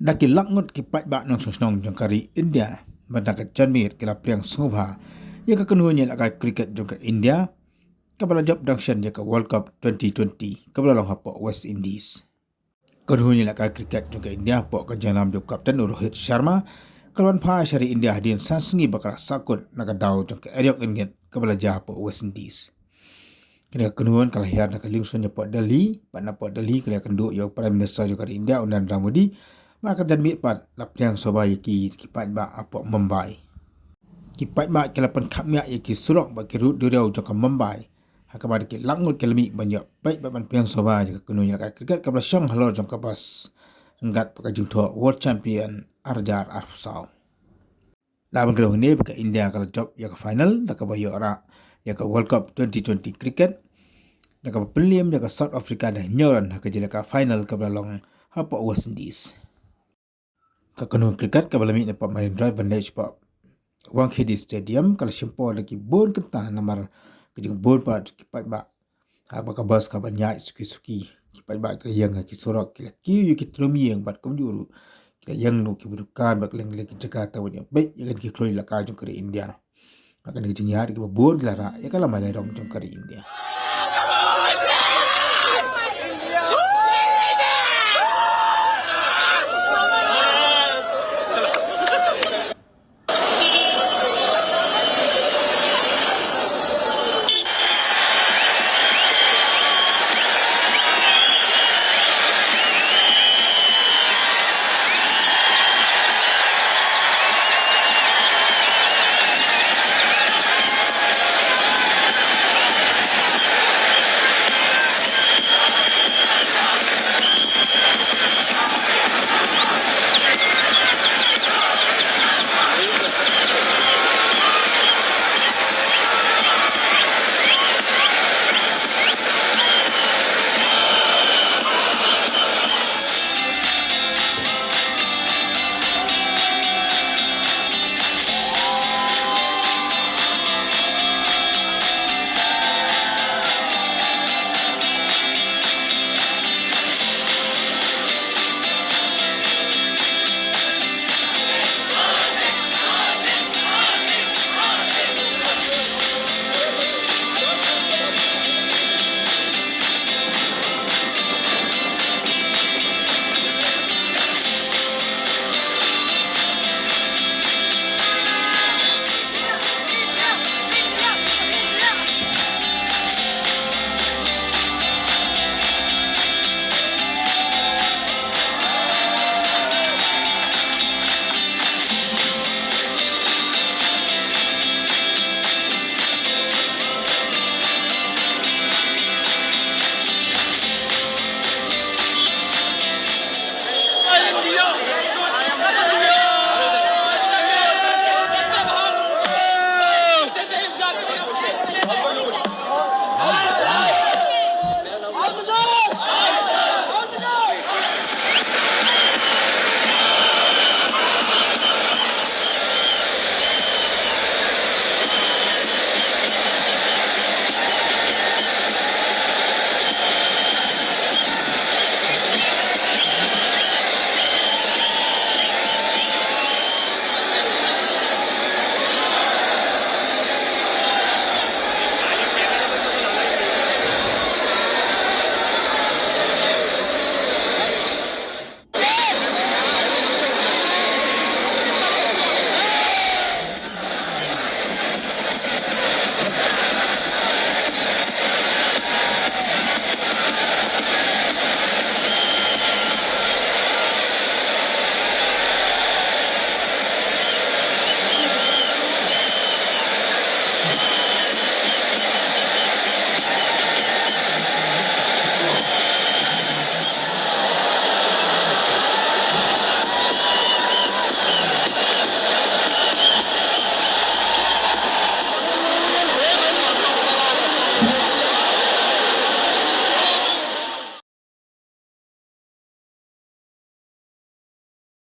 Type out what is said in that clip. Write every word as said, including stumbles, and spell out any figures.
Da ki lak ngut ki paidbah nongshong shnong jong ka ri India mynta ka janmiet ki la pdiang sngewbha ïa ka kynhun ïalehkai cricket jong ka India kaba la jop dang shen ïa ka World Cup twenty twenty kaba la long hapoh West Indies. Ka kynhun ïalehkai cricket jong ka India hapoh ka jingïalam jong u kapten u Rohit Sharma ka la wan phai sha ri India hadien san sngi ba ka la sahkut na ka daw jong ka eriok ingit kaba la jia hapoh West Indies. Kane ka kynhun ka la hiar na ka liengsuiñ hapoh Delhi, bad napoh Delhi ka la ïakynduh ïa u Prime Minister jong ka ri India u Narendra Modi bad ka janmiet pat la pdiang sngewbha ïa ki, ki paidbah hapoh Mumbai. Ki paidbah ki la pynkhapngiah ïa ki surok bad ki rud duriaw jong ka Mumbai, ha kaba da ki lak ngut ki la mih ban ïoh peit bad ban pdiang sngewbha ïa ka kynhun ïalehkai cricket kaba la shong halor jong ka bas ryngkat bad ka jingthoh World Champion ar hajar arphew saw. La ban kdew hangne ba ka India ka la jop ïa ka final da kaba ïoh rah ïa ka World Cup twenty twenty cricket da kaba pynliem ïa ka South Africa da hynñiew run ha ka jingïalehkai final kaba la long hapoh West Indies. Ka kynhun cricket kaba la mih napoh Marine Drive Vantage hapoh Wankhede Stadium ka la shim por da ki bun kynta namar ka jingbun pat ki paidbah. Ha kaba ka bas kaba ïaid suki suki, ki paidbah ki la ïeng ha ki surok, ki la kiew ïa ki tnum ïing bad kumjuh ruh ki la ïeng noh kiba dukan bad kylleng kylleng ki jaka tang ban ïoh peit ïa kine ki kynhun ïalehkai jong ka ri India. Ha kane ka jingïaid kiba bun ki la rah ïa ka lamai lairong jong ka ri India.